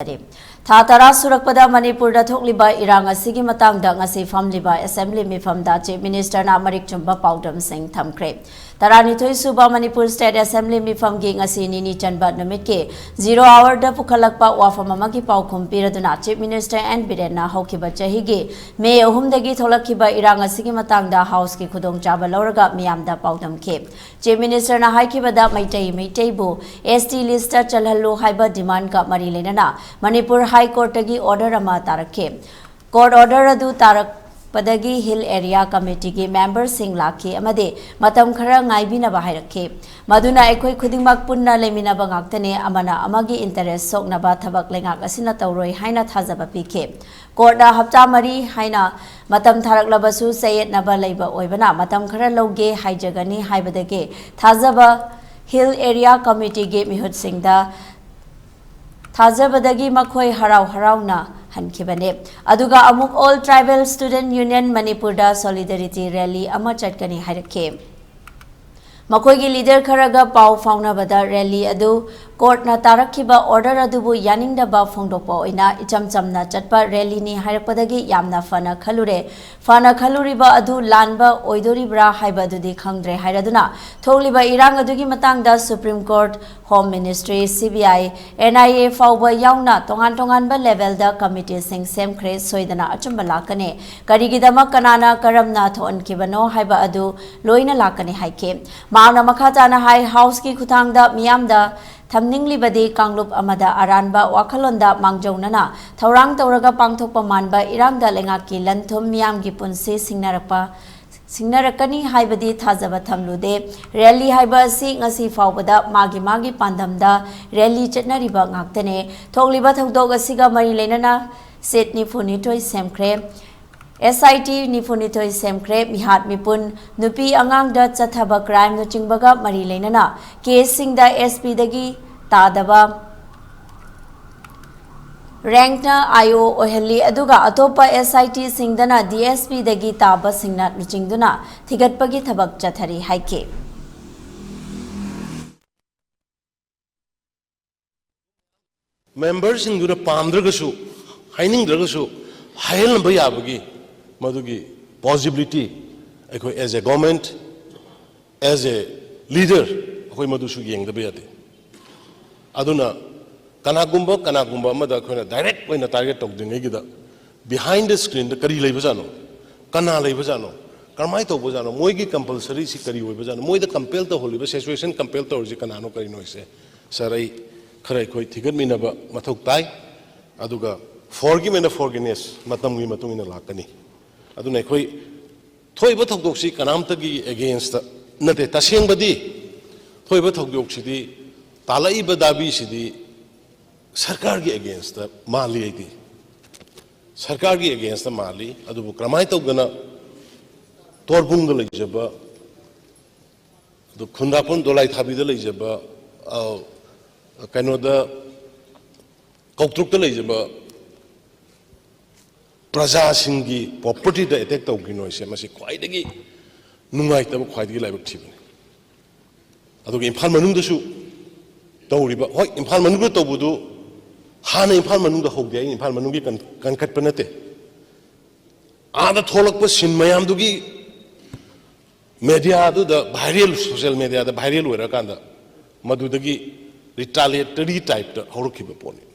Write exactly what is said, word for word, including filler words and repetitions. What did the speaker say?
ꯊꯥ ꯇꯔꯥ ꯁꯨꯔꯛꯄꯗ ꯃꯅꯤꯄꯨꯔꯗ ꯊꯣꯛꯂꯤꯕ ꯏꯔꯥꯡ ꯑꯁꯤꯒꯤ ꯃꯇꯥꯡꯗ ꯉꯁꯤ ꯐꯝꯂꯤꯕ ꯑꯦꯁꯦꯝꯕ꯭ꯂꯤ ꯃꯤꯐꯝꯗ ꯆꯤꯐ ꯃꯤꯅꯤꯁꯇꯔꯅ ꯃꯔꯤꯛ ꯆꯨꯝꯕ ꯄꯥꯎꯗꯝꯁꯤꯡ ꯊꯝꯈ꯭ꯔꯦ꯫ ꯇꯔꯥꯅꯤꯊꯣꯏ ꯁꯨꯕ ꯃꯅꯤꯄꯨꯔ ꯁ꯭ꯇꯦꯠ ꯑꯦꯁꯦꯝꯕ꯭ꯂꯤ ꯃꯤꯐꯝꯒꯤ ꯉꯁꯤ ꯅꯤꯅꯤ ꯆꯟꯕ ꯅꯨꯃꯤꯠꯀꯤ ꯖꯤꯔꯣ ꯑꯋꯥꯔꯗ ꯄꯨꯈꯠꯂꯛꯄ ꯋꯥꯐꯝ ꯑꯃꯒꯤ ꯄꯥꯎꯈꯨꯝ ꯄꯤꯔꯗꯨꯅ ꯆꯤꯐ ꯃꯤꯅꯤꯁꯇꯔ ꯑꯦꯟ ꯕꯤꯔꯦꯟꯅ ꯍꯧꯈꯤꯕ ꯆꯍꯤꯒꯤ ꯃꯦ ꯑꯍꯨꯝꯗꯒꯤ ꯊꯣꯛꯂꯛꯈꯤꯕ ꯏꯔꯥꯡ ꯑꯁꯤꯒꯤ ꯃꯇꯥꯡꯗ ꯍꯥꯎꯁꯀꯤ ꯈꯨꯗꯣꯡꯆꯥꯕ ꯂꯧꯔꯒ ꯃꯤꯌꯥꯝꯗ ꯄꯥꯎꯗꯝꯈꯤ꯫ ꯆꯤꯐ ꯃꯤꯅꯤꯁꯇꯔꯅ ꯍꯥꯏꯈꯤꯕꯗ ꯃꯩꯇꯩ ꯃꯩꯇꯩꯕꯨ ꯑꯦꯁ ꯇꯤ ꯂꯤꯁꯇ ꯆꯜꯍꯜꯂꯨ ꯍꯥꯏꯕ ꯗꯤꯃꯥꯟꯗꯒ ꯃꯔꯤ ꯂꯩꯅꯅ ꯃꯅꯤꯄꯨꯔ ꯍꯥꯏ ꯀꯣꯔꯠꯇꯒꯤ ꯑꯣꯔꯗꯔ ꯑꯃ ꯇꯥꯔꯛꯈꯤ꯫ ꯀꯣꯔꯠ ꯑꯣꯔꯗꯔ ꯑꯗꯨ ꯇꯥꯔꯛꯄꯗꯒꯤ ꯍꯤꯜ ꯑꯦꯔꯤꯌꯥ ꯀꯃꯤꯇꯤꯒꯤ ꯃꯦꯝꯕꯔꯁꯤꯡ ꯂꯥꯛꯈꯤ ꯑꯃꯗꯤ ꯃꯇꯝ ꯈꯔ ꯉꯥꯏꯕꯤꯅꯕ ꯍꯥꯏꯔꯛꯈꯤ꯫ ꯃꯗꯨꯅ ꯑꯩꯈꯣꯏ ꯈꯨꯗꯤꯡꯃꯛ ꯄꯨꯟꯅ ꯂꯩꯃꯤꯟꯅꯕ ꯉꯥꯛꯇꯅꯤ, ꯑꯃꯅ ꯑꯃꯒꯤ ꯏꯟꯇꯔꯦꯁ ꯁꯣꯛꯅꯕ ꯊꯕꯛ ꯂꯩꯉꯥꯛ ꯑꯁꯤꯅ ꯇꯧꯔꯣꯏ ꯍꯥꯏꯅ ꯊꯥꯖꯕ ꯄꯤꯈꯤ꯫ ꯀꯣꯔꯠꯅ ꯍꯞꯇꯥ ꯃꯔꯤ ꯍꯥꯏꯅ ꯃꯇꯝ ꯊꯥꯔꯛꯂꯕꯁꯨ ꯆꯌꯦꯠꯅꯕ ꯂꯩꯕ ꯑꯣꯏꯕꯅ ꯃꯇꯝ ꯈꯔ ꯂꯧꯒꯦ ꯍꯥꯏꯖꯒꯅꯤ ꯍꯥꯏꯕꯗꯒꯤ ꯊꯥꯖꯕ ꯍꯤꯜ ꯑꯦꯔꯤꯌꯥ ꯀꯃꯤꯇꯤꯒꯤ ꯃꯤꯍꯨꯠꯁꯤꯡꯗ ꯊꯥꯖꯕꯗꯒꯤ ꯃꯈꯣꯏ ꯍꯔꯥꯎ ꯍꯔꯥꯎꯅ ꯍꯟꯈꯤꯕꯅꯤ꯫ ꯑꯗꯨꯒ ꯑꯃꯨꯛ ꯑꯣꯜ ꯇ꯭ꯔꯥꯏꯕꯦꯜ ꯁ꯭ꯇꯨꯗꯦꯟꯠ ꯌꯨꯅꯤꯌꯟ ꯃꯅꯤꯄꯨꯔꯗ ꯁꯣꯂꯤꯗꯔꯤꯇꯤ ꯔꯦꯂꯤ ꯑꯃ ꯆꯠꯀꯅꯤ ꯍꯥꯏꯔꯛꯈꯤ꯫ ꯃꯈꯣꯏꯒꯤ ꯂꯤꯗꯔ ꯈꯔꯒ ꯄꯥꯎ ꯐꯥꯎꯅꯕꯗ ꯔꯦꯂꯤ ꯑꯗꯨ ꯀꯣꯔꯠꯅ ꯇꯥꯔꯛꯈꯤꯕ ꯑꯣꯔꯗꯔ ꯑꯗꯨꯕꯨ ꯌꯥꯅꯤꯡꯗꯕ ꯐꯣꯡꯗꯣꯛꯄ ꯑꯣꯏꯅ ꯏꯆꯝ ꯆꯝꯅ ꯆꯠꯄ ꯔꯦꯂꯤꯅꯤ ꯍꯥꯏꯔꯛꯄꯗꯒꯤ ꯌꯥꯝꯅ ꯐꯅ ꯈꯜꯂꯨꯔꯦ꯫ ꯐꯅ ꯈꯜꯂꯨꯔꯤꯕ ꯑꯗꯨ ꯂꯥꯟꯕ ꯑꯣꯏꯗꯣꯔꯤꯕ꯭ꯔꯥ ꯍꯥꯏꯕ ꯑꯗꯨꯗꯤ ꯈꯪꯗ꯭ꯔꯦ ꯍꯥꯏꯔꯗꯨꯅ ꯊꯣꯛꯂꯤꯕ ꯏꯔꯥꯡ ꯑꯗꯨꯒꯤ ꯃꯇꯥꯡꯗ supreme court, home ministry, C B I, N I A ꯐꯥꯎꯕ ꯌꯥꯎꯅ ꯇꯣꯉꯥꯟ ꯇꯣꯉꯥꯟꯕ ꯂꯦꯚꯦꯜꯗ ꯀꯃꯤꯇꯤꯁꯤꯡ ꯁꯦꯝꯈ꯭ꯔꯦ꯫ ꯁꯣꯏꯗꯅ ꯑꯆꯨꯝꯕ ꯂꯥꯛꯀꯅꯤ꯫ ꯀꯔꯤꯒꯤꯗꯃꯛ, ꯀꯅꯥꯅ ꯀꯔꯝꯅ ꯊꯣꯛꯍꯟꯈꯤꯕꯅꯣ ꯍꯥꯏꯕ ꯑꯗꯨ ꯂꯣꯏꯅ ꯂꯥꯛꯀꯅꯤ ꯍꯥꯏꯈꯤ꯫ ꯃꯍꯥꯛꯅ ꯃꯈꯥ ꯇꯥꯅ ꯍꯥꯏ, ꯍꯥꯎꯁꯀꯤ ꯈꯨꯠꯊꯥꯡꯗ ꯃꯤꯌꯥꯝꯗ ꯊꯝꯅꯤꯡꯂꯤꯕꯗꯤ ꯀꯥꯡꯂꯨꯞ ꯑꯃꯗ ꯑꯔꯥꯟꯕ ꯋꯥꯈꯜꯂꯣꯟꯗ ꯃꯥꯡꯖꯧꯅꯅ ꯊꯧꯔꯥꯡ ꯇꯧꯔꯒ ꯄꯥꯡꯊꯣꯛꯄ ꯃꯥꯟꯕ ꯏꯔꯥꯡꯗ ꯂꯩꯉꯥꯛꯀꯤ ꯂꯟ ꯊꯨꯝ, ꯃꯤꯌꯥꯝꯒꯤ ꯄꯨꯟꯁꯤ ꯁꯤꯡꯅꯔꯛꯄ, ꯁꯤꯡꯅꯔꯛꯀꯅꯤ ꯍꯥꯏꯕꯗꯤ ꯊꯥꯖꯕ ꯊꯝꯂꯨꯗꯦ꯫ ꯔꯦꯂꯤ ꯍꯥꯏꯕ ꯑꯁꯤ ꯉꯁꯤ ꯐꯥꯎꯕꯗ ꯃꯥꯒꯤ ꯃꯥꯒꯤ ꯄꯥꯟꯗꯝꯗ ꯔꯦꯂꯤ ꯆꯠꯅꯔꯤꯕ ꯉꯥꯛꯇꯅꯦ꯫ ꯊꯣꯛꯂꯤꯕ ꯊꯧꯗꯣꯛ ꯑꯁꯤꯒ ꯃꯔꯤ ꯂꯩꯅꯅ ꯁꯤꯠ ꯅꯤꯐꯨꯅꯤꯊꯣꯏ ꯁꯦꯝꯈ꯭ꯔꯦ꯫ ꯑꯦꯁ ꯑꯥꯏ ꯇꯤ ꯅꯤꯐꯨꯅꯤꯊꯣꯏ ꯁꯦꯝꯈ꯭ꯔꯦ꯫ ꯃꯤꯍꯥꯠ ꯃꯤꯄꯨꯟ, ꯅꯨꯄꯤ ꯑꯉꯥꯡꯗ ꯆꯠꯊꯕ ꯀ꯭ꯔꯥꯏꯝꯅꯆꯤꯡꯕꯒ ꯃꯔꯤ ꯂꯩꯅꯅ ꯀꯦꯁꯁꯤꯡꯗ ꯑꯦꯁ ꯄꯤꯗꯒꯤ ꯇꯥꯗꯕ ꯔꯦꯡꯛꯅ ꯑꯥꯏ ꯑꯣ ꯑꯣꯏꯍꯜꯂꯤ, ꯑꯗꯨꯒ ꯑꯇꯣꯞꯄ ꯑꯦꯁ ꯑꯥꯏ ꯇꯤꯁꯤꯡꯗꯅ ꯗꯤ ꯑꯦꯁ ꯄꯤꯗꯒꯤ ꯇꯥꯕꯁꯤꯡꯅ ꯂꯨꯆꯤꯡꯗꯨꯅ ꯊꯤꯒꯠꯄꯒꯤ ꯊꯕꯛ ꯆꯠꯊꯔꯤ ꯍꯥꯏꯈꯤ꯫ ꯃꯦꯝꯕꯔꯁꯤꯡꯗꯨꯅ ꯄꯥꯝꯗ꯭ꯔꯒꯁꯨ, ꯍꯥꯏꯅꯤꯡꯗ꯭ꯔꯒꯁꯨ ꯍꯥꯏꯍꯜꯂꯝꯕ ꯌꯥꯕꯒꯤ ꯃꯗꯨꯒꯤ possibility ꯑꯩꯈꯣꯏ as a government, as a leader ꯑꯩꯈꯣꯏ ꯃꯗꯨꯁꯨ ꯌꯦꯡꯗꯕ ꯌꯥꯗꯦ꯫ ꯑꯗꯨꯅ ꯀꯅꯥꯒꯨꯝꯕ ꯀꯅꯥꯒꯨꯝꯕ ꯑꯃꯗ ꯑꯩꯈꯣꯏꯅ direct ꯑꯣꯏꯅ target ꯇꯧꯗ꯭ꯔꯤꯉꯩꯒꯤꯗ behind the screenꯗ ꯀꯔꯤ ꯂꯩꯕꯖꯥꯠꯅꯣ, ꯀꯅꯥ ꯂꯩꯕꯖꯥꯠꯅꯣ, ꯀꯔꯝꯍꯥꯏꯅ ꯇꯧꯕꯖꯥꯠꯅꯣ, ꯃꯣꯏꯒꯤ compulsoryꯁꯤ ꯀꯔꯤ ꯑꯣꯏꯕꯖꯥꯠꯅꯣ, ꯃꯣꯏꯗ compel ꯇꯧꯍꯜꯂꯤꯕ, situation compel ꯇꯧꯔꯤꯁꯤ ꯀꯅꯥꯅꯣ ꯀꯔꯤꯅꯣ ꯍꯥꯏꯁꯦ ꯁꯥꯔ ꯑꯩ ꯈꯔ ꯑꯩꯈꯣꯏ ꯊꯤꯒꯠꯃꯤꯟꯅꯕ ꯃꯊꯧ ꯇꯥꯏ꯫ ꯑꯗꯨꯒ forgive and forgiveness ꯃꯇꯝꯒꯤ ꯃꯇꯨꯡ ꯏꯟꯅ ꯂꯥꯛꯀꯅꯤ꯫ ꯑꯗꯨꯅ ꯑꯩꯈꯣꯏ ꯊꯣꯛꯏꯕ ꯊꯧꯗꯣꯛꯁꯤ ꯀꯅꯥꯝꯇꯒꯤ againstꯇ ꯅꯠꯇꯦ꯫ ꯇꯁꯦꯡꯕꯗꯤ ꯊꯣꯛꯏꯕ ꯊꯧꯗꯣꯛꯁꯤꯗꯤ, ꯇꯥꯜꯂꯛꯏꯕ ꯗꯥꯕꯤꯁꯤꯗꯤ ꯁꯔꯀꯥꯔꯒꯤ againstꯇ ꯃꯥꯜꯂꯤ꯫ ꯑꯩꯗꯤ ꯁꯔꯀꯥꯔꯒꯤ againstꯇ ꯃꯥꯜꯂꯤ꯫ ꯑꯗꯨꯕꯨ ꯀꯔꯝꯍꯥꯏꯅ ꯇꯧꯗꯅ ꯇꯣꯔꯕꯨꯡꯗ ꯂꯩꯖꯕ, ꯑꯗꯨ ꯈꯨꯟꯗ꯭ꯔꯥꯛꯄꯝ ꯗꯣꯂꯥꯏꯊꯥꯕꯤꯗ ꯂꯩꯖꯕ, ꯑ, ꯀꯩꯅꯣꯗ, ꯀꯧꯇ꯭ꯔꯨꯛꯇ ꯂꯩꯖꯕ ꯄ꯭ꯔꯖꯥꯁꯤꯡꯒꯤ propertyꯗ attack ꯇꯧꯈꯤꯅꯣ ꯍꯥꯏꯁꯦ ꯃꯁꯤ ꯈ꯭ꯋꯥꯏꯗꯒꯤ ꯅꯨꯡꯉꯥꯏꯇꯕ, ꯈ꯭ꯋꯥꯏꯗꯒꯤ ꯂꯥꯏꯕꯛ ꯊꯤꯕꯅꯤ꯫ ꯑꯗꯨꯒ ꯏꯝꯐꯥꯜ ꯃꯅꯨꯡꯗꯁꯨ ꯇꯧꯔꯤꯕ, ꯍꯣꯏ, ꯏꯝꯐꯥꯜ ꯃꯅꯨꯡꯗ ꯇꯧꯕꯗꯨ ꯍꯥꯟꯅ ꯏꯝꯐꯥꯜ ꯃꯅꯨꯡꯗ ꯍꯧꯗꯦ, ꯑꯩ ꯏꯝꯐꯥꯜ ꯃꯅꯨꯡꯒꯤ ꯀꯟ-, ꯀꯟꯈꯠꯄ ꯅꯠꯇꯦ꯫ ꯑꯥꯗ ꯊꯣꯛꯂꯛꯄ scene ꯃꯌꯥꯝꯗꯨꯒꯤ mediaꯗꯨꯗ viral, social mediaꯗ viral ꯑꯣꯏꯔꯀꯥꯟꯗ ꯃꯗꯨꯗꯒꯤ retaliatory typeꯇ ꯍꯧꯔꯛꯈꯤꯕ ꯄꯣꯠꯅꯤ꯫